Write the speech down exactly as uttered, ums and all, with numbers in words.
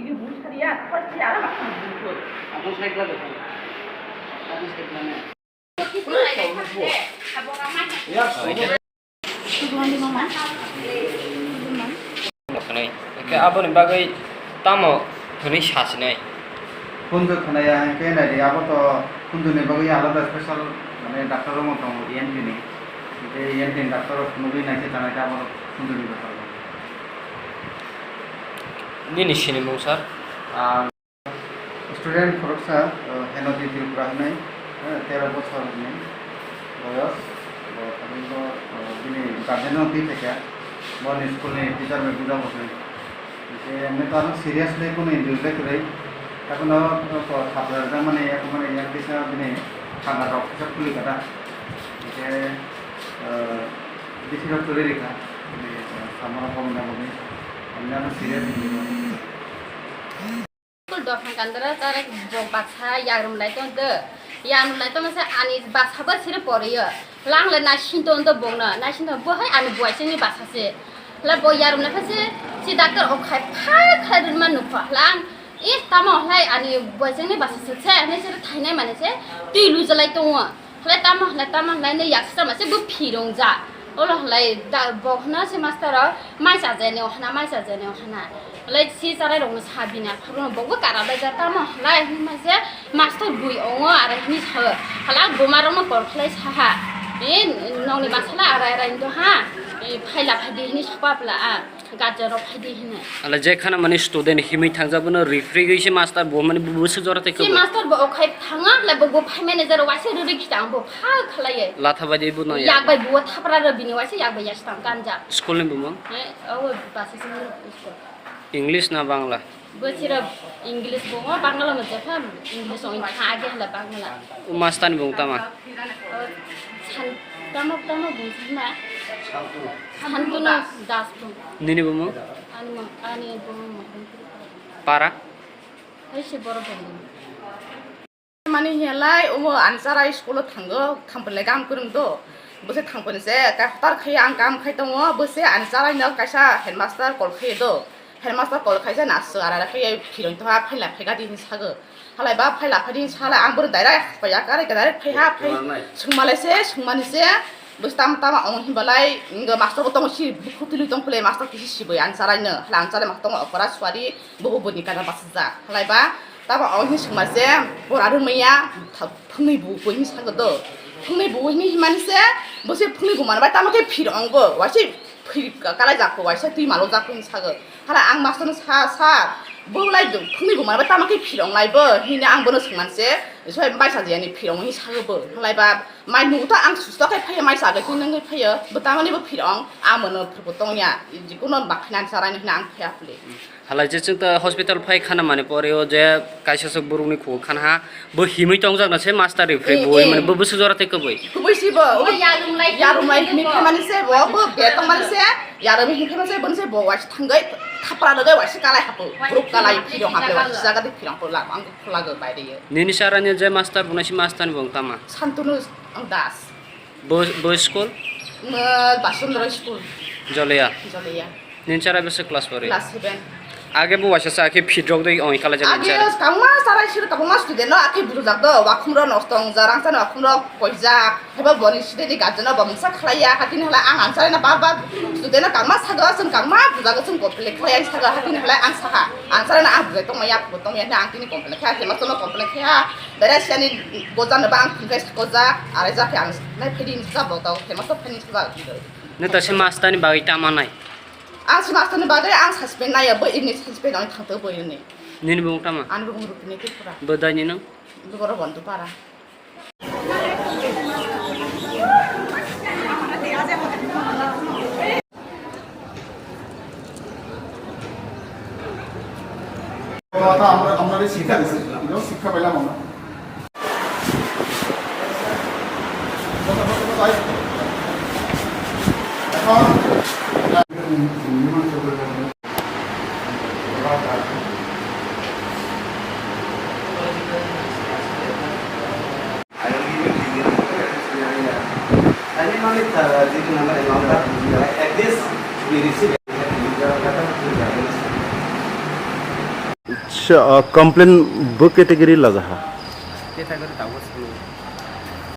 Hwnwi, hwnkhe aboni bagwi tamo hwnwi sasinai? Khunju khwnaya hwnkhe naidi, abo to khunjuni bagwi alada special, mane, doctor rok tongo, E N T ni. Hwnkhe E N T ni doctor rok phunugwi naikhe tanai khe abo khunjuni bwkhak rok. Nini sinimung, sir? Ah, Student khoroksa, o, Henoti Tripura hinwi, eh, tero bochor ni boyos, bo, bo, o, bini guardian no twi phaikha, bo ni school ni teacher bai buja bo hinwi. Hwnkhe, mane to ano seriously kunu injury le kwrwi, haikhe no, o, ko, thapra rwjakmani, yak mani, yak kisa bini thanga rok kisa phuli kha da. Hwnkhe, o, bisi rok kwrwi rikha, bini, o, samano bomna bomni, mane ano serious injury. School dophang kandara chara bok baksa yagrumlai tong de. Yagrumlai tong se ani baksa bo siri poriyo. Lang le naisin tong de bongno. Naisin tong bo hai ani buaisingni baksa se. La bo yagrumlai kha se si doctor o khai phai khai rwma nukho. Lang, "Eh, tamo hai ani buaisingni baksa se," se, hinwi se thainai mane se twi lujalai tongo. Halai tamo, halai tamo, halai no yaksa ma se bo phirong ja. Olo halai da, bo hwna se master rok, "Mai cha jani o hwna, mai cha jani o hwna." Halai si charai rok no sa bini apha rok no bo bo kara bai ja tamo halai hwnma se master bui ongo arai hwnwi sa o. Halai buma rok no kol khlai sa ha. "Eh, nokni bwsala arai arai do ha. Eh, phai la phai di," hwnwi sa pa pla a. Gajar rok phai di hino. Ala je khana mani student himwi thangjak bono referee gwi se master bo mani bwswk jora tei kwbwi. Si master bo okhai thanga, le bo, bo phai manager waisa rwrwi khita ang bo pha khlaiye. Latha bai di bo no ya. Yak bai bo thapra rw bini waisa yak bai yas tang kanja. School ni bumung? Eh, o basa sing school. English na Bangla? Bo sira English bo, Bangla mo je pha English ong kha age hala Bangla. O master ni bumung tama? O san tama tama bumung ma. Santunu Das bumung. Nini bumung? Ani mo, ani bumung mo. Para? Hai se boro bumung. Mani hiya lai, omo ani chara school o thango, thampani lai kam kwrwng do. Bwse thampani se, ka hotar khai ang kam khai tongo, bwse ani chara no kaisa headmaster call khai do. Headmaster call khai se na swk ara ara khai phiroi to ha, phaila phai gadi hin sago. Halai ba phaila phai din sala ang bwrwi direct phai ya, kare direct phai ha, phai swngma lai se, swngmani se. Bwstam tama ong himba lai, wngkha master bo tongo si, bukhuk twi tong phle master kisi sibwi ang charai no. Hala ang charai master tongo okora suari, bo bo bwrwi kana bachajak. Halai ba tama ong hin swngma se, pora rwmaya, tha-, phungnwi bu bo hin sago do. Phungnwi bu hin himani se, bo se phungnwi bu man bai tamo khe phir ong bo, waise phir kalai jak bo, waisa twi malo jak bo hin sago. Hala ang master no sa, "Sir, bo lai phungnwi bo man bai tamo khe phir ong lai bo?" Hini ang bono swngman se, "Soi bai sa jani phir ong," hin sago bo. Halai ba Mai nugo to ang susto khe phaiya, mai chabai khe nungwi phaiya. Bo tamani bo phir ong, ang bono phirbo tongya. Jikuno bakhaina ang charai hwnwi ang phaiya phuli. Halai je chwng ta hospital phai khana mani pore o je kaisa swk borokni khugo khana ha. Bo himwi tongjak na se master ri phai Eh, bo eh. Mani bo bwswk jora tei kwbwi. Kwbwi si bo. Bo yarwng lai yarwng lai hwnwi phai mani se bo, bo be tong mani se, yarwng hwnwi phai mani se, bo se bo waisa thangwi thapra rwgwi waisa kalai hapo. Borok kalai phir ong hapo, waisa jaga de phir ong ko lak ang. Khwlago baire yo. Nini chara ni je master bo nai si master ni bo wng tama? Santunu Das. Bo, bo school? Basundra school. Joleya? Joleya. Nini chara bese class four? Class seven. Age bo waisa sa khe phit rok dei ong kala jani chara. Age kangma chara sir kabangma student no akhe bujak do, wakhum ro nosto wng ja, rang chani wakhum ro koijak. Haiba boni side ni guardian no bo mungsa khlai ya, hakini halai ang ang chara na bar bar student no kangma sago, chwng kangma bujago, chwng complain khlai ya sago, hakini halai ang saha. Ang chara na ang bujai tong maya, bo tong ya, ang tini complain khe, headmaster no complain khe ha. Dara siani goja no ba ang thung khe goja, arai ja khe ang nai phedi ni sa bo tau, headmaster phedi ni sa. Neta se master ni bagwi tama nai? Ang se master ni bagwi ang suspend nai ya, bo ini suspend ang thang to bo ini. Nini bo tama? Ang rung rupini Tripura. Bo dai ni nang? Bo ro Bondu para. আমরা, আমরা এই শিক্ষা দিচ্ছি, এবং শিক্ষা পেলাম আমরা। এখন Acha, ah, complaint bo category lajaha? Category tabuk simi.